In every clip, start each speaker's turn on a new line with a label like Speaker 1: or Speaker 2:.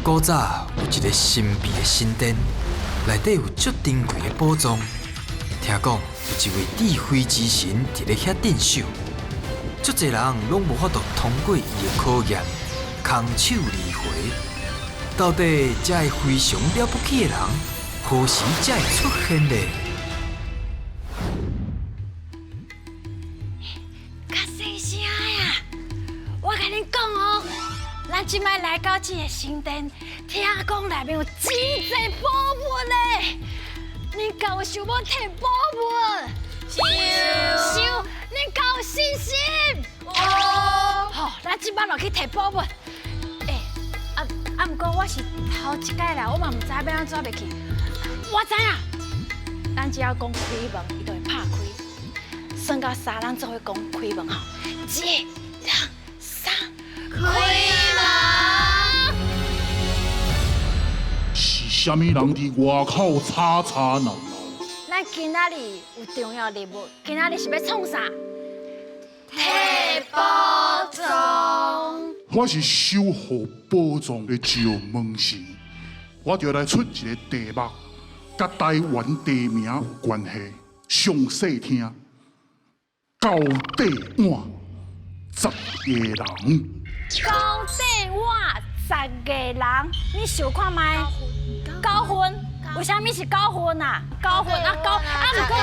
Speaker 1: 古早有一个神秘的神殿，內底有足珍貴的寶藏。聽講有一位智慧之神佇咧遐鎮守，足濟人攏無法度通過伊的考驗，空手而回。到底這个非常了不起的人，何時才會出現呢？
Speaker 2: 較細聲呀！我共恁講哦，咱這擺來到這个神殿，聽講內面有真濟寶物咧。恁敢有想欲提寶物？想。想，恁敢有信心？有。好，咱這擺落去提寶物。欸，啊啊，毋過我是頭一擺來，我嘛毋知欲按怎入去。我知影，咱只要講開門，伊就會拍開。算到三，咱做伙講開門吼，一、兩、三，開門。
Speaker 3: 是啥物人佇外口吵吵鬧鬧？
Speaker 2: 咱今仔日有重要任務，今仔日是欲創啥？提寶藏。
Speaker 3: 我是守護寶藏的石門神，我就來出一个題目，佮台灣地名有關係，詳細聽。高底碗十个人。
Speaker 2: 高底碗十个人，你想看覓？九份，為啥物是九份啊？九份啊九啊，毋過啊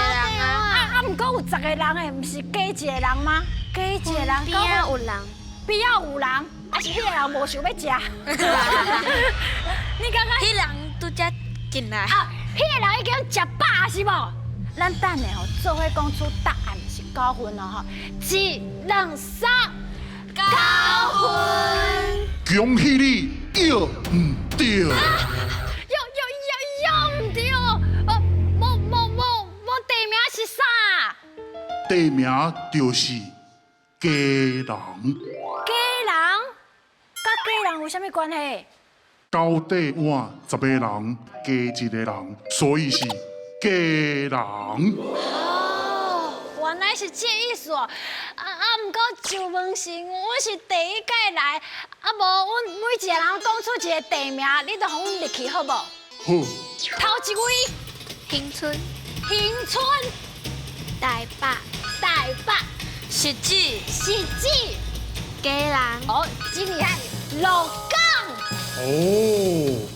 Speaker 2: 啊毋過有十个人的，毋是加一个人嗎？加一個人，
Speaker 4: 邊仔有人，
Speaker 2: 邊仔有人，啊是彼个人無想欲食。你感覺？
Speaker 4: 彼人拄才進來。
Speaker 2: 啊，彼个人已經食飽是無？咱等下吼，做伙講出答案是九份哦吼，一、兩、三，九份。
Speaker 3: 恭喜你，對毋對？
Speaker 2: 喲喲喲喲毋對，無無無無地名是啥？
Speaker 3: 地名就是雞人。
Speaker 2: 雞人，佮雞人有啥物關係？
Speaker 3: 高底碗十个人，加一个人，所以是雞人。
Speaker 2: 哦，原來是這意思哦。啊啊，毋過石門神，阮是第一擺來，啊無，阮每一個人講出一個地名，你就予阮入去好無？
Speaker 3: 好。
Speaker 2: 頭一位，
Speaker 4: 恆春，
Speaker 2: 恆春，
Speaker 4: 台北，
Speaker 2: 台北，
Speaker 4: 汐止，
Speaker 2: 汐止，
Speaker 4: 基隆，
Speaker 2: 哦，真厲害，鹿港。
Speaker 3: 哦，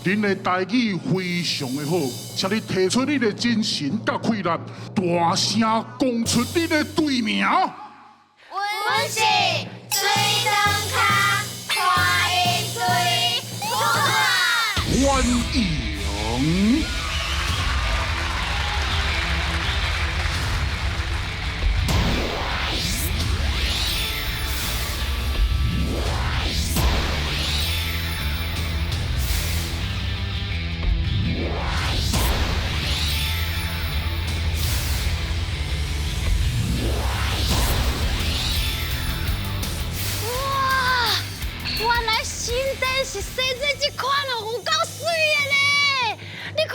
Speaker 3: 恁的台語非常的好，請你提出你的精神佮氣力，大聲講出你的隊名。
Speaker 4: 阮是水燈跤看一隊，
Speaker 3: 歡迎。
Speaker 2: 哇，原來神殿是生做這款哦，有夠媠的咧！你看，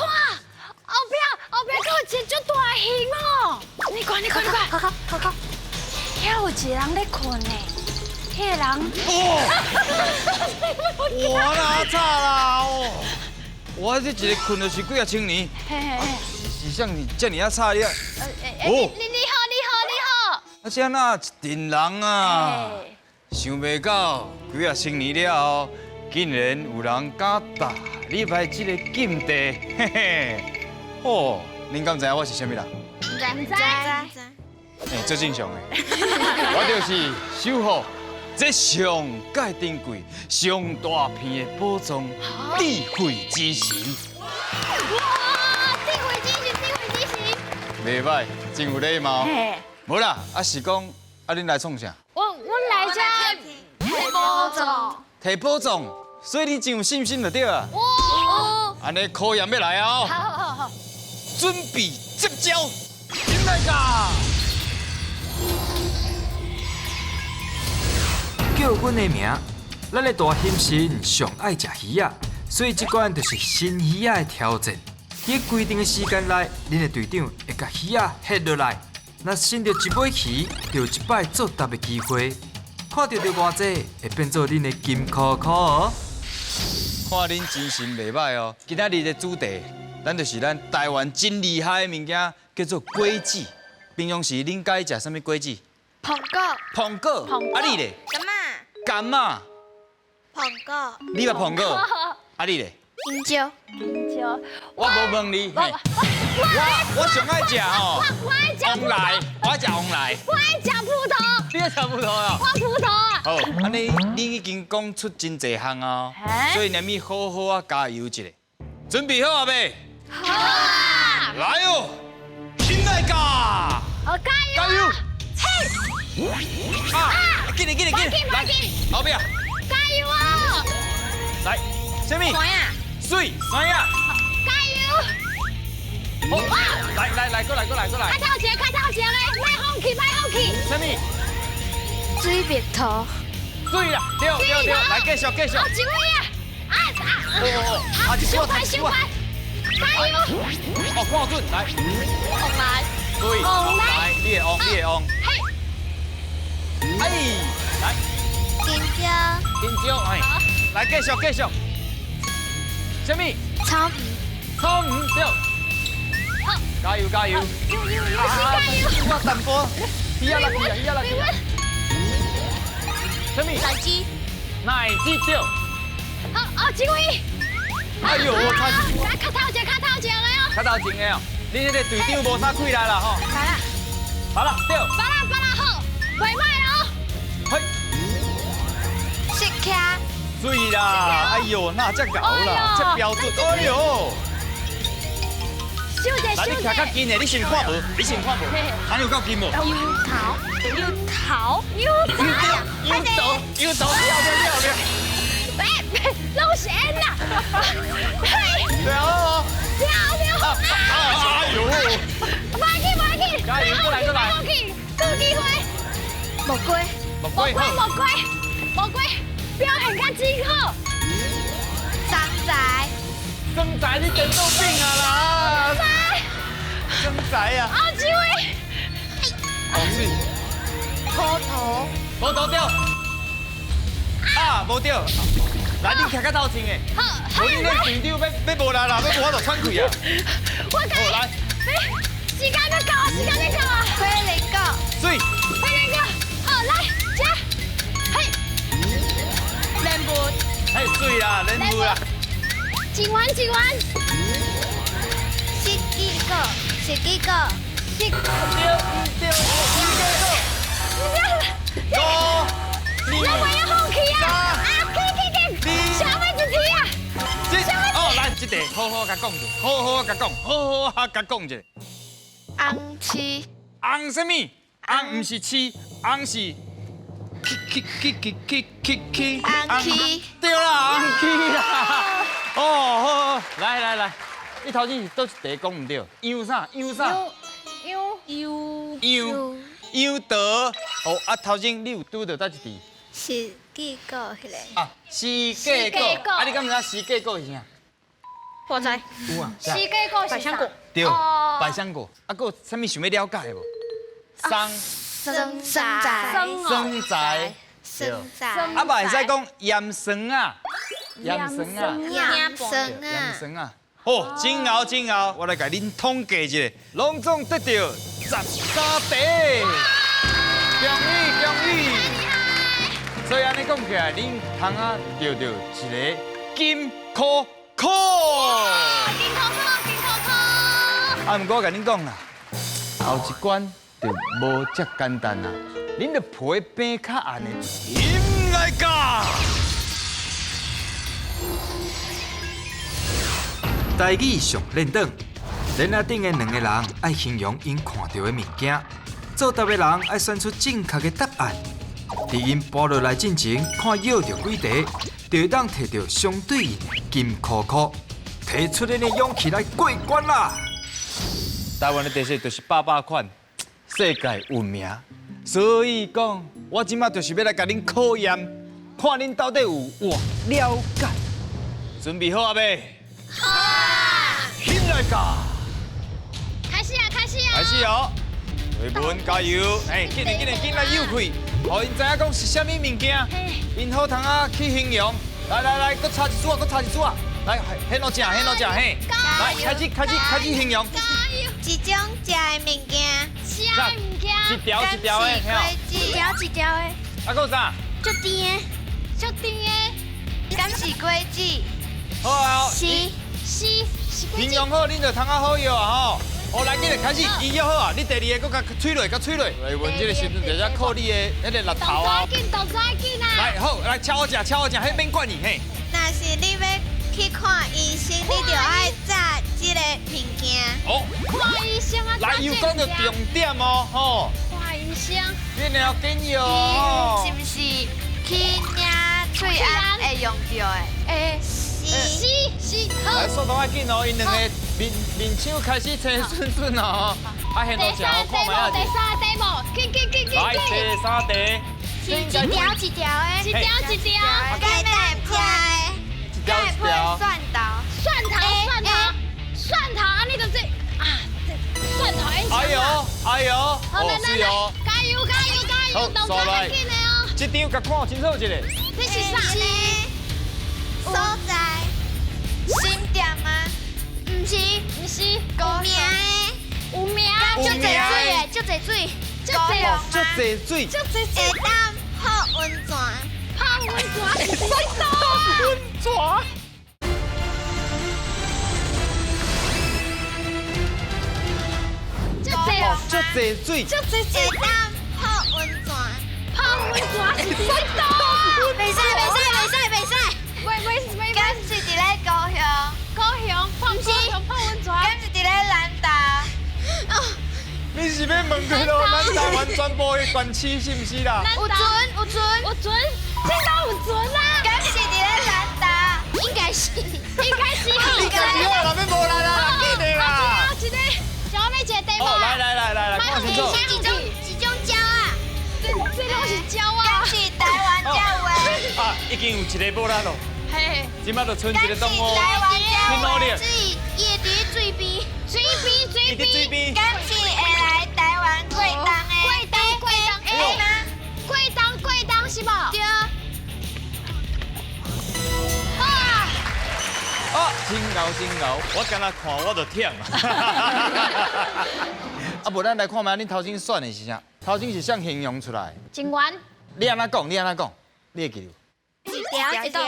Speaker 2: 後壁後壁閣有一個足大型哦！你看，你看，你看，
Speaker 4: 好好好好，
Speaker 2: 遐有一個人咧睏呢，彼个人。
Speaker 5: 哦，我哪早啦哦！我這一个睏就是幾仔千年，是啥你遮爾仔吵你啊？
Speaker 2: 哦，你你好，你好，你好。
Speaker 5: 啊，這哪一陣人啊？想袂到幾仔千年了後，竟然有人敢踏入來這个禁地，嘿嘿。哦，恁敢知影我是啥物人？
Speaker 4: 毋知毋知。
Speaker 5: 欸，足正常的，我就是守護這上蓋珍貴、上大片的寶藏——智慧之神。
Speaker 2: 哇！智慧之神，智慧之神。
Speaker 5: 袂䆀，真有禮貌。無啦，啊是講，啊恁來創啥？
Speaker 2: 我來遮
Speaker 4: 提寶藏。
Speaker 5: 提寶藏，所以你真有信心就對啊。
Speaker 2: 哇！
Speaker 5: 按呢考驗欲來啊！
Speaker 2: 好好好。
Speaker 5: 準備接招，進來噶！
Speaker 1: 叫阮的名，咱的大熊神上愛食魚仔，所以這關就是新魚仔的挑戰。佇規定的時間內，恁的隊長會共魚仔翕落來，若伸著一尾魚，就有一擺作答的機會。看著著偌濟，會變做恁的金箍箍哦。
Speaker 5: 看恁精神袂䆀哦。今仔日的主題，咱就是咱台灣真厲害的物件，叫做果子。平常時恁佮意食啥物果子？
Speaker 4: 蘋果。
Speaker 5: 蘋果。啊你咧？
Speaker 4: 柑仔。
Speaker 5: 柑仔。
Speaker 4: 蘋果。
Speaker 5: 你嘛蘋果？啊你咧？
Speaker 4: 香蕉。
Speaker 2: 香蕉。
Speaker 5: 我無問你。我上愛食哦。
Speaker 2: 我愛食
Speaker 5: 旺來，我愛食旺來。
Speaker 2: 我愛食葡萄。
Speaker 5: 你愛食葡萄啊？
Speaker 2: 我葡萄啊。
Speaker 5: 好，按呢你已經講出真濟項哦，所以念伊好好啊加油一下。準備好啊未？
Speaker 2: 好啊。
Speaker 5: 來哦，起來加。
Speaker 2: 好，加油！
Speaker 5: 加油！
Speaker 2: 嘿。
Speaker 5: 啊！緊來緊來緊來，後壁。
Speaker 2: 加油啊！
Speaker 5: 來，啥物？
Speaker 4: 山仔。
Speaker 5: 水，山仔。
Speaker 2: 加油！
Speaker 5: 好，來來來，過來過來過來。
Speaker 2: 較頭前，較頭前的，莫放棄，莫放棄。
Speaker 5: 啥物？
Speaker 4: 水蜜桃。
Speaker 5: 水啦，對對對，來繼續繼續。
Speaker 2: 好，一位啊！啊啊！
Speaker 5: 哦哦，啊，
Speaker 2: 小快小快，加油！
Speaker 5: 哦，看準，來。
Speaker 4: 旺來。
Speaker 5: 對，旺來，你會旺，你會旺。
Speaker 2: 嘿。
Speaker 5: 哎，來。
Speaker 4: 香蕉。
Speaker 5: 香蕉，哎，來繼續繼續。啥物？
Speaker 4: 草莓。
Speaker 5: 草莓，對。
Speaker 2: 好，
Speaker 5: 加油加油！
Speaker 2: 油油油，加油！
Speaker 5: 我淡薄，伊也落去啊，伊也落去啊。啥物？
Speaker 4: 奶雞。
Speaker 5: 奶雞對。
Speaker 2: 好，哦，這位。
Speaker 5: 哎呦，我差。
Speaker 2: 較頭前，較頭前的哦。
Speaker 5: 較頭前的哦，你這個隊長無啥氣力啦吼。
Speaker 2: 好啦。
Speaker 5: 好啦，對。
Speaker 2: 好啦，好啦，好，袂歹哦。
Speaker 5: 嘿。
Speaker 4: 釋迦。
Speaker 5: 水啦，哎呦，那這𠢕啦，這標準，哎呦。
Speaker 2: 小姐，
Speaker 5: 來，你徛較近的，你先看無？你先看無？按呢有夠近無？
Speaker 4: 油桃，油桃，
Speaker 2: 油桃，
Speaker 5: 油桃，油桃，了了了了。
Speaker 2: 哎，攏是煙啦！嘿，
Speaker 5: 對啊，
Speaker 2: 對對。
Speaker 5: 哎呦！
Speaker 2: 莫去莫去，
Speaker 5: 加油，過來過來。
Speaker 2: 莫去，閣有機會。
Speaker 4: 木瓜，
Speaker 5: 木瓜，
Speaker 2: 木瓜，木瓜，表現較真好。
Speaker 4: 桑仔，
Speaker 5: 桑仔，你電腦病啊啦！桑仔啊！
Speaker 2: 後一位。
Speaker 5: 哦是。
Speaker 4: 葡萄，
Speaker 5: 葡萄對。啊，無對。來，你徛較頭前的。
Speaker 2: 好。
Speaker 5: 無你那隊長欲欲無力啦，欲無法度喘氣啊。
Speaker 2: 我來。
Speaker 5: 來。
Speaker 2: 時間欲到啊！時間欲到啊！
Speaker 4: 火龍果。
Speaker 5: 水。
Speaker 2: 火龍果。好，來，食。嘿。
Speaker 4: 蓮霧。
Speaker 5: 嘿，水啦，蓮霧啦。
Speaker 2: 一元一元。
Speaker 4: 四季果，四季果，
Speaker 2: 四。
Speaker 5: 對對，四季果。五。
Speaker 2: 你袂用放棄啊！啊，去去去！下尾一題啊！
Speaker 5: 哦，來，這題好好共講者，好好共講，好好共講者。
Speaker 4: 紅柿。
Speaker 5: 紅啥物？紅毋是柿，紅是。去去去去去去去。
Speaker 4: 紅柿。
Speaker 5: 對啦，紅柿啦。哦，好，來來來，你頭先是佗一題講毋對？楊啥？楊啥？
Speaker 2: 楊
Speaker 4: 楊
Speaker 5: 楊楊桃。哦，啊，頭先你有拄著佗一題？
Speaker 4: 四季果彼个。
Speaker 5: 啊，四季果。啊，你敢知影四季果是啥？
Speaker 4: 我知。
Speaker 5: 有啊。
Speaker 2: 四季果是
Speaker 4: 百香果。
Speaker 5: 對，百香果。啊，閣有啥物想欲了解無？桑。
Speaker 4: 酸仔。
Speaker 5: 酸仔。
Speaker 4: 酸仔。
Speaker 5: 啊，嘛會使講鹽酸啊。鹽酸啊。
Speaker 4: 鹽酸啊。
Speaker 5: 鹽酸啊。好，真𠢕真𠢕，我來共恁統計一下，攏總得著13題。恭喜恭喜！所以按呢講起來，恁通啊著著一个金箍箍。
Speaker 2: 金箍箍，金箍箍。
Speaker 5: 啊，毋過我共恁講啦，後一關就無遮簡單啦，恁著陪變較暗的，起來加。
Speaker 1: 台語上練轉，鏈仔頂的兩个人愛形容𪜶看著的物件，作答的人愛選出正確的答案。佇𪜶跋落來進前，看舀著幾題，就會當摕著相對應的金箍箍，提出恁的勇氣來過關啦！
Speaker 5: 台灣的特色就是百百款，世界聞名。所以講，我這擺就是欲來共恁考驗，看恁到底有偌了解。準備好啊未？
Speaker 2: 好啊！
Speaker 5: 起來加！
Speaker 2: 開始啊，開始啊！
Speaker 5: 開始哦！瑞文加油！哎，緊來緊來緊來，有氣，予𪜶知影講是啥物物件，𪜶好通啊去形容。來來來，閣差一組啊，閣差一組啊！來，現落食，現落食，嘿！來，開始開始開始形容。
Speaker 4: 一種食的物件。
Speaker 2: 食的物件。
Speaker 5: 一條一條的，
Speaker 4: 一條一條的。
Speaker 5: 啊，閣有啥？
Speaker 4: 足甜的，
Speaker 2: 足甜的。
Speaker 4: 敢是果子？
Speaker 5: 好啊，
Speaker 4: 是
Speaker 2: 是是。
Speaker 5: 形容好，恁就通啊好藥啊吼。好，來，緊來開始，伊約好啊，你第二个閣共吹落，共吹落。來，阮這个時陣就遮靠你的彼个力頭啊。
Speaker 2: 動作緊，動作緊啊！
Speaker 5: 來，好，來敲我食，敲我食，彼免管伊嘿。
Speaker 4: 若是你欲去看醫生，你就愛紮這个物件。
Speaker 5: 哦，
Speaker 2: 看醫生啊！
Speaker 5: 來，又講著重點哦，吼。
Speaker 2: 看醫生。
Speaker 5: 你要緊要哦。
Speaker 4: 是毋是去領喙罨會用著的？
Speaker 2: 欸。是是。
Speaker 5: 來，速度愛緊哦，𪜶兩個面面手開始青順順哦。啊，現在食看覓啊？
Speaker 2: 第三題目，緊緊緊緊緊。
Speaker 5: 來，第三題。
Speaker 4: 一條一條的，
Speaker 2: 一條一條。
Speaker 4: 該帶食的，
Speaker 5: 一條一條。
Speaker 4: 蒜頭，
Speaker 2: 蒜頭，蒜頭，蒜頭，按呢就是啊，蒜頭。
Speaker 5: 哎呦，哎呦，
Speaker 2: 好，來來來，加油加油加油，動作較緊的哦。
Speaker 5: 這張共看清楚一下。
Speaker 2: 這是啥？
Speaker 4: 所在，新店嗎？毋是，毋
Speaker 2: 是，
Speaker 4: 有名的，
Speaker 2: 有名，
Speaker 4: 足濟水的，足濟水，
Speaker 2: 足濟，
Speaker 5: 足濟水，
Speaker 2: 足濟水，
Speaker 4: 會當泡溫泉，
Speaker 2: 泡溫泉，
Speaker 5: 泡溫泉。
Speaker 2: 足濟，
Speaker 5: 足濟水，
Speaker 2: 足濟水，
Speaker 4: 會當泡溫泉，
Speaker 2: 泡溫泉，
Speaker 4: 袂使，袂使，袂使，袂使。
Speaker 2: 袂袂袂，
Speaker 4: 敢是佇咧高雄？
Speaker 2: 高雄，毋是泡溫泉。
Speaker 4: 敢是佇咧南投？
Speaker 5: 你是欲問佢囉？咱台灣全部的縣市是毋是啦？
Speaker 4: 有船，有船，
Speaker 2: 有船，這都有船啊！
Speaker 4: 敢是佇咧南投？應該是，
Speaker 2: 應該是。
Speaker 5: 應該是好啦，免無力啦，緊的啦。
Speaker 2: 一個，小妹一個題目。
Speaker 5: 哦，來來來來來，看清楚。
Speaker 4: 一種一種鳥啊，
Speaker 2: 這這攏是鳥啊。
Speaker 4: 敢是台灣才有的？
Speaker 5: 啊，已經有一個無力囉。
Speaker 2: 嘿，
Speaker 5: 這擺就賰一個動物，
Speaker 4: 台
Speaker 5: 挺努力。
Speaker 4: 水，伊會佇水邊，
Speaker 2: 水邊水邊，
Speaker 5: 水邊。
Speaker 4: 敢是會來台灣過冬的？
Speaker 2: 過冬過冬，
Speaker 4: 會嗎？
Speaker 2: 過冬過冬是無？
Speaker 4: 對。
Speaker 2: 啊！
Speaker 5: 啊，真𠢕真𠢕，我敢若看我就忝啊。啊，無咱來看覓，恁頭先選的是啥？頭先是啥形容出來？
Speaker 2: 真懸。
Speaker 5: 你按怎講？你按怎講？你會記得？
Speaker 4: 一條一條，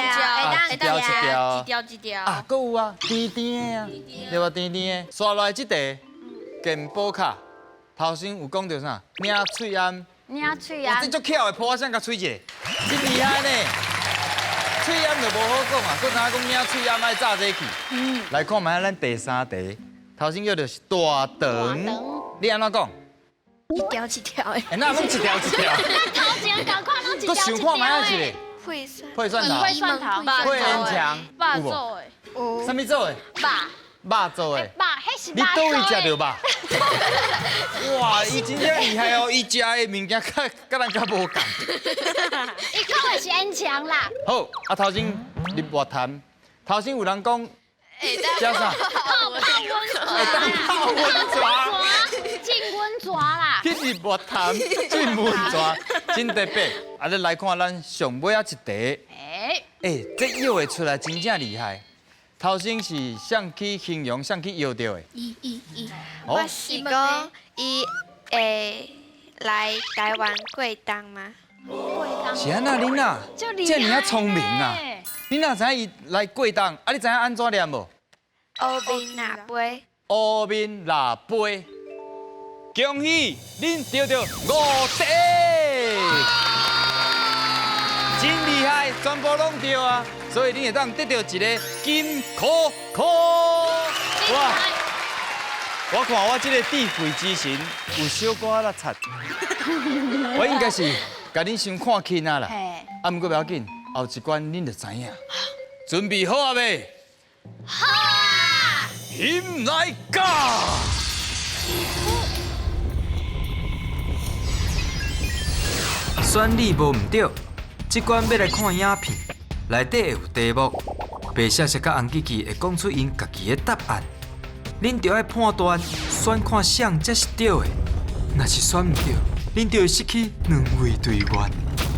Speaker 5: 一條一條，
Speaker 4: 一條一條。
Speaker 5: 啊，閣有啊，甜甜的啊，對吧？甜甜的。刷落來這題，健保卡，頭先有講著啥？領喙罨。
Speaker 2: 領喙罨。
Speaker 5: 這足巧的，破我先共吹一下，真厲害呢。喙罨就無好講啊，閣知影講領喙罨愛炸這去。嗯。來看覓咱第三題，頭先叫做是大腸。你按怎講？
Speaker 4: 一條一條的。
Speaker 5: 欸，哪攏一條一條？
Speaker 2: 頭前仝款攏一條一條。
Speaker 5: 閣想看覓啊一个？
Speaker 4: 配蒜，
Speaker 5: 配蒜頭，
Speaker 2: 配蒜頭，
Speaker 5: 配煙腸，
Speaker 4: 肉做的，
Speaker 5: 有。啥物做的？
Speaker 2: 肉。
Speaker 5: 肉做的。
Speaker 2: 肉，彼是
Speaker 5: 你佗位食著肉？哇，伊真正厲害哦！伊食的物件較佮咱較無仝。
Speaker 2: 伊講的是煙腸啦。
Speaker 5: 好，啊頭先入熱談，頭先有人講，食啥？
Speaker 2: 泡溫泉。
Speaker 5: 會當泡溫泉。
Speaker 2: 浸溫泉啦。
Speaker 5: 去入熱談，浸溫泉，真特別。啊，你來看咱上尾仔一題。欸，這搖會出來真正厲害。頭先是啥去形容，啥去搖著的？
Speaker 4: 伊，我是講伊會來台灣過冬嗎？
Speaker 2: 過冬。
Speaker 5: 是按怎恁啊？這爾仔聰明啊！恁哪知影伊來過冬？啊，你知影按怎念無？
Speaker 4: 烏面若飛。
Speaker 5: 烏面若飛。恭喜恁得著5題，真厲害，全部攏對啊！所以恁會當得著一个金箍箍。哇！我看我這个智慧之神有小可仔贼，我應該是共恁傷看輕啊啦。啊，毋過袂要緊，後一關恁就知影。準備好啊未？
Speaker 2: 好啊！
Speaker 5: 翕來教。
Speaker 1: 選你無毋對，這關欲來看影片，內底會有題目，白雪雪佮紅吉吉會講出𪜶家己的答案，恁著愛判斷選看啥才是對的，若是選毋對，恁就會失去兩位隊員。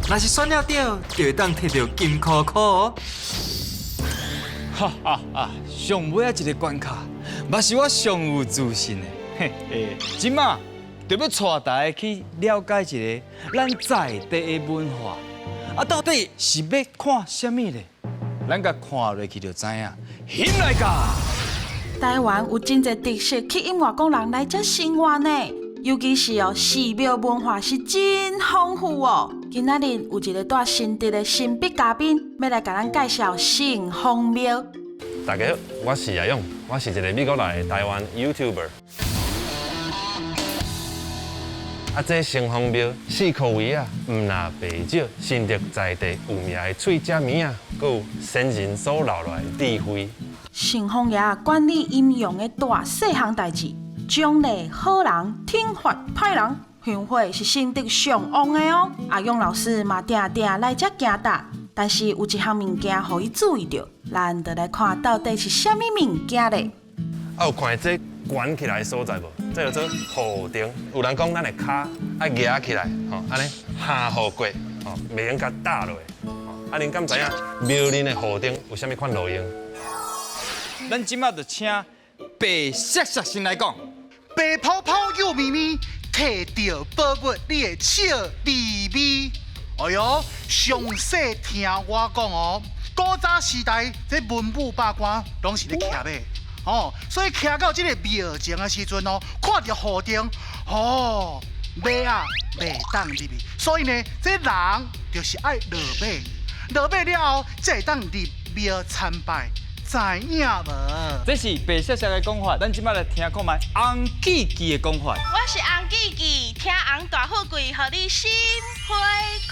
Speaker 1: 若是選了對，就會當摕著金箍箍哦。哈哈哈！上尾仔一個關卡，嘛是我上有自信的。嘿嘿，這馬就欲帶大家去了解一下咱在地的文化。啊，到底是欲看啥物咧？咱共看落去就知影。翕來㗎！
Speaker 6: 台灣有真濟特色，吸引外國人來遮生活呢。尤其是哦，寺廟文化是真豐富哦。今仔日有一個蹛新竹的神秘嘉賓，欲來共咱介紹城隍廟。
Speaker 7: 大家好，我是阿勇，我是一個美國來的台灣 YouTuber。啊，這城隍廟四箍圍仔，毋若袂少新竹在地有名的喙食物仔，閣有先人所留落來的智慧。
Speaker 6: 城隍爺管理陰陽的大細項代誌，獎勵好人，懲罰歹人。香火是新竹上旺的哦。阿勇老師嘛定定來遮行踏，但是有一項物件予伊注意著，咱就來看到底是啥物物件咧。
Speaker 7: 啊，有看這懸起來的所在無？這叫做雨燈。有人講咱的跤愛舉起來，吼，按呢下雨過，吼，袂用共搭落。啊，恁敢知影廟裡的雨燈有啥物款路用？
Speaker 5: 咱這馬就請白雪雪先來講。
Speaker 8: 白泡泡幼咪咪，摕著寶物你會笑眯眯。哎喲，詳細聽我講哦。古早時代，這文武百官攏是咧騎馬，哦，所以騎到這个廟前的時陣哦，看著雨燈，哦，馬仔袂當入去，所以呢，這人就是愛落馬，落馬了後才會當入廟參拜。知影無？
Speaker 5: 這是白雪雪的講法，咱這馬來聽看覓洪記記的講法。
Speaker 9: 我是洪記記，聽洪大富貴，予你心花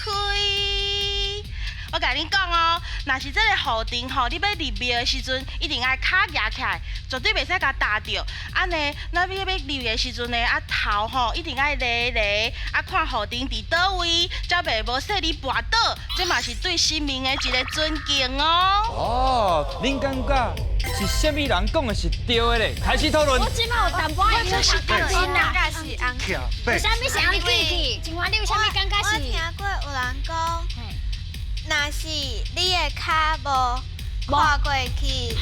Speaker 9: 開。我共恁講哦，若是這個雨燈吼，你欲入廟的時陣，一定愛跤舉起來，絕對袂使共踏著。按呢，咱欲入的時陣呢，啊頭吼一定愛犁犁，啊看雨燈佇佗位，才袂無細膩跋倒。這嘛是對神明的一個尊敬哦。
Speaker 5: 哦，恁感覺是啥物人講的是對的咧？開始討論。
Speaker 2: 我這馬有淡薄仔有確定啦。為啥物是洪記記？請問你有啥物感覺是？
Speaker 4: 我聽過有人講，若是你的跤無跨過去，你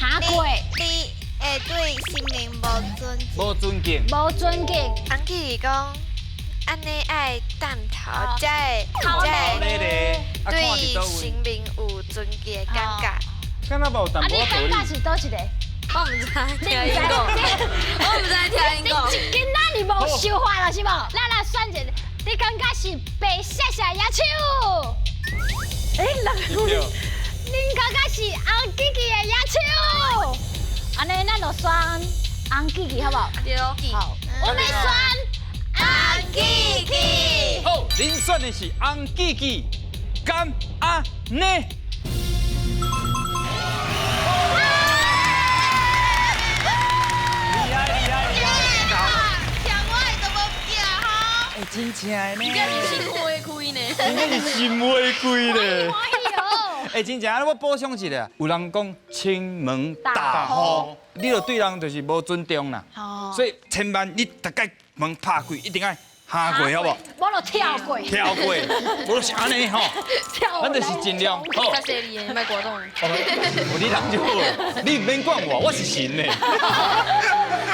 Speaker 4: 會對神明無尊敬。
Speaker 5: 無尊敬。
Speaker 2: 無尊敬。
Speaker 4: 洪記記講，按呢愛擲頭，才會才會對神明有尊敬的感覺。
Speaker 5: 敢若無淡
Speaker 2: 啊，
Speaker 5: 薄
Speaker 2: 你感覺是佗一個？
Speaker 10: 我毋知聽𪜶講，我毋知聽𪜶講。
Speaker 2: 你今仔日無想法了是無？咱來選一個，你感覺是白雪雪野手？欸，恁感覺是洪記記的野手？按呢，咱就選洪記記好無？
Speaker 10: 對。
Speaker 2: 好，我們選洪記記。
Speaker 5: 好，恁選的是洪記記，敢按呢？厲害厲害厲害！
Speaker 9: 聽我的都無驚吼。
Speaker 5: 欸，真正的呢。
Speaker 10: 真正是心花開呢。
Speaker 5: 真正是心花開咧。欸，真正，我補充一下，有人講親門踏戶，你就對人就是無尊重啦。所以千萬你逐擺門拍開，一定愛哈過，好無？
Speaker 2: 無就跳過。
Speaker 5: 跳過，無就是按呢吼。咱就是盡量。好。
Speaker 10: 較細膩的，莫過動。
Speaker 5: 哦，你人就好，你毋免管我，我是神呢。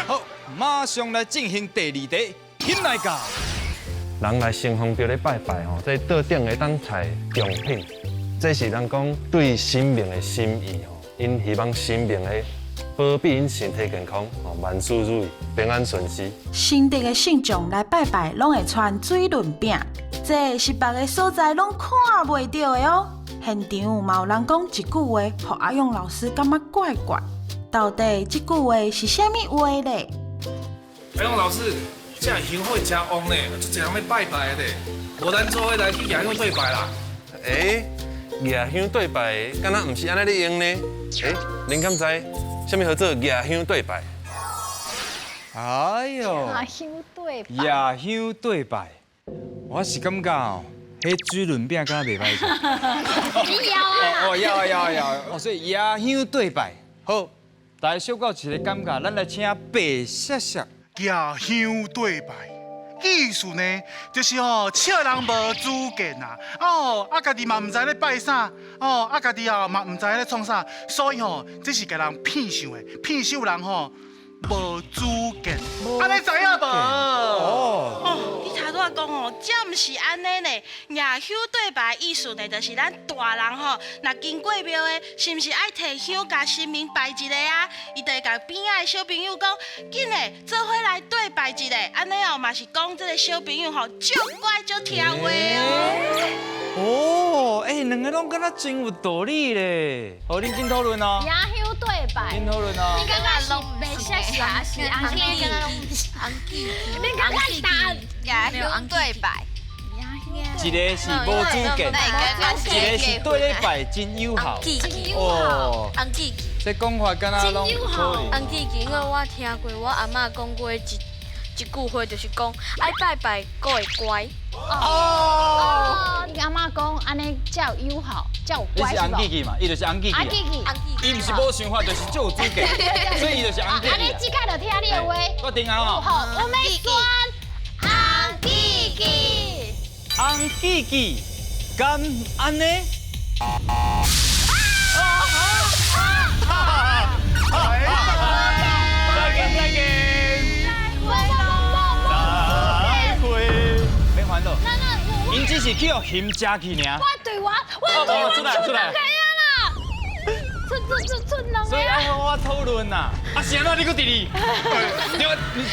Speaker 5: 好，馬上來進行第二題，翕來㗎。
Speaker 7: 人來城隍廟咧拜拜吼，這桌頂會當菜貢品，這是人講對神明的心意吼，𪜶希望神明會保庇𪜶身體健康，吼萬事如意，平安順遂。
Speaker 6: 新竹的信眾來拜拜，攏會穿水輪餅，這是別个所在攏看袂著的哦。現場嘛有人講一句話，予阿勇老師感覺怪怪。到底這句話是啥物話咧？
Speaker 11: 阿勇老師，這香火真旺呢，足濟人咧拜拜的咧。無咱做伙來去蜈香對拜啦。
Speaker 7: 欸，蜈香對拜，敢若毋是按呢咧用呢？欸，恁敢知啥物號做蜈香對拜？
Speaker 5: 哎喲，
Speaker 2: 蜈香對拜，
Speaker 5: 蜈香對拜，我是感覺哦，彼水輪餅敢若袂歹食。
Speaker 2: 你枵啊？
Speaker 5: 哦，枵啊枵啊枵！哦，所以蜈香對拜，好，大家小可有一個感覺，咱來請白雪雪。
Speaker 8: 蜈香對拜，蜈意思呢，就是吼笑人无主见啊，哦，啊家己嘛毋知咧拜啥，哦，啊家己啊嘛毋知咧创啥，所以吼，这是共人骗想的，骗想人吼无主见，按呢知影无？
Speaker 9: 哦，你头拄仔讲哦，这毋是按呢呢？蜒香对拜意思呢，就是咱大人吼，若经过庙的，是毋是爱提香共神明拜一下啊？伊就会共边仔的小朋友讲，紧嘞，做伙来对拜一下，按呢哦，嘛是讲这个小朋友吼，足乖足听话哦。
Speaker 5: 哦，欸，两个拢敢若真有道理咧。好，恁紧讨论哦。
Speaker 2: 蜒香对拜。
Speaker 5: 紧讨论哦。
Speaker 2: 你感觉是袂写是还是红记？
Speaker 10: 红记。
Speaker 2: 你感觉答
Speaker 4: 蜒香对拜。
Speaker 5: 一个是无主见，一个是对咧拜真友好。
Speaker 2: 真友好。
Speaker 10: 红记记。
Speaker 5: 这讲法敢若拢有可能。
Speaker 10: 红记记，因为我听过我阿嬷讲过一句话，就是讲爱拜拜，阁会乖。
Speaker 2: 哦，你阿嬷讲按呢才有友好，才有乖。
Speaker 5: 你是红记记嘛？伊就是红记记。
Speaker 2: 红记记。
Speaker 5: 伊毋是无想法，就是足有主见，所以伊就是红记记。
Speaker 2: 按呢这摆就听你的话。
Speaker 5: 决定啊！
Speaker 2: 好，我们选红记记。
Speaker 5: 红记记，敢按呢？再见再见。再会。免烦恼。𪜶只是去予熊食去尔。
Speaker 2: 我对我，我对我出两个啊啦，出出出出两个。
Speaker 5: 所以爱好我讨论呐。啊，是按怎你阁伫哩？对，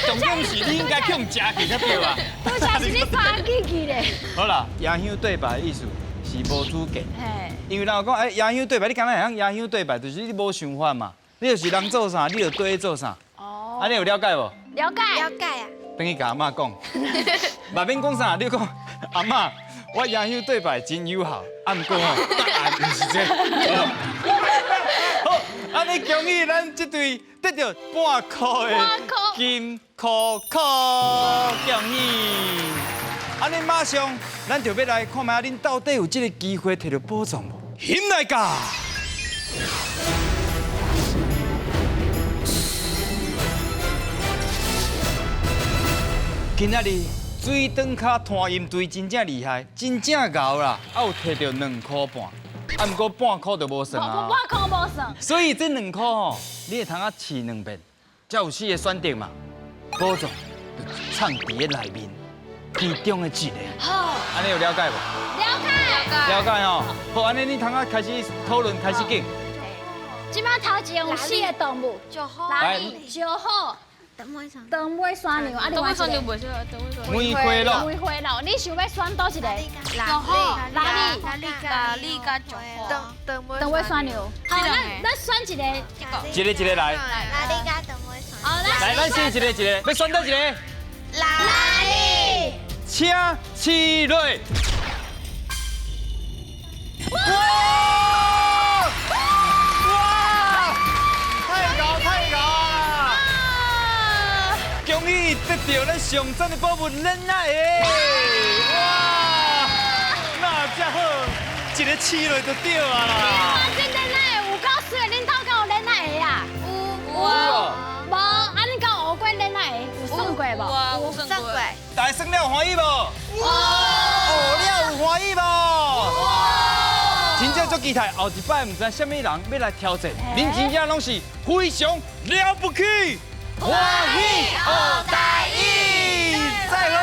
Speaker 5: 重点是你应该去予食去才对啊。
Speaker 2: 拄才是你三记记咧。
Speaker 5: 好啦，蜒香对拜的意思是无主见。因为人有讲，欸，蜒香对拜，你敢若会晓蜒香对拜，就是你无想法嘛，你就是人做啥，你就对做啥。哦。按呢有了解无？
Speaker 2: 了解。
Speaker 4: 了解啊。
Speaker 5: 转去共阿嬷讲，嘛免讲啥，你讲阿嬷，我蜒香对拜真友好，啊，毋过吼，答案毋是这个。好，按呢恭喜咱这队得到半箍的金箍箍，恭喜！按呢马上，咱就欲来看觅恁到底有这个机会摕到宝藏无？熊来噶！今仔日水顿跤拖音队真正厉害，真正𠢕啦，啊有摕到2箍半，啊毋过半箍就无算啊。
Speaker 2: 半箍无算。
Speaker 5: 所以这2箍吼，你会通啊试2遍，才有4个选择嘛。宝藏就藏伫咧内面，其中的一个。
Speaker 2: 好。
Speaker 5: 按呢有了解无？
Speaker 2: 了解。
Speaker 5: 了解吼。好，按呢你通啊开始讨论，开始讲。
Speaker 2: 这摆头前有4个动物，
Speaker 5: 来，
Speaker 2: 石虎。长尾山牛，啊，另外一个
Speaker 5: 梅花鹿。
Speaker 2: 梅花鹿，你想欲选佗一个？
Speaker 10: 哪里？哪里？哪里？加石虎。
Speaker 2: 长尾山牛。好，咱选一个。
Speaker 5: 一个一个来。
Speaker 4: 哪里加长尾山？
Speaker 2: 好，
Speaker 5: 来，咱先一个一个，欲选佗一个？
Speaker 4: 哪里？
Speaker 5: 请起落。哇！哇！太𠢕太𠢕啊！恭喜得到咱上赞的宝物恁仔的！哇，那遮好，一个试落就对啊啦！
Speaker 2: 哇，这恁仔的有够媠，恁兜敢有恁仔的啊？
Speaker 10: 有。
Speaker 2: 无，啊，恁敢有学过恁仔的？有算过无？
Speaker 10: 有算过。
Speaker 5: 大家算了有欢喜无？有。学了有欢喜无？真正足期待后一摆，毋知啥物人欲来挑战，恁真正拢是非常了不起。欢喜学台语，再会。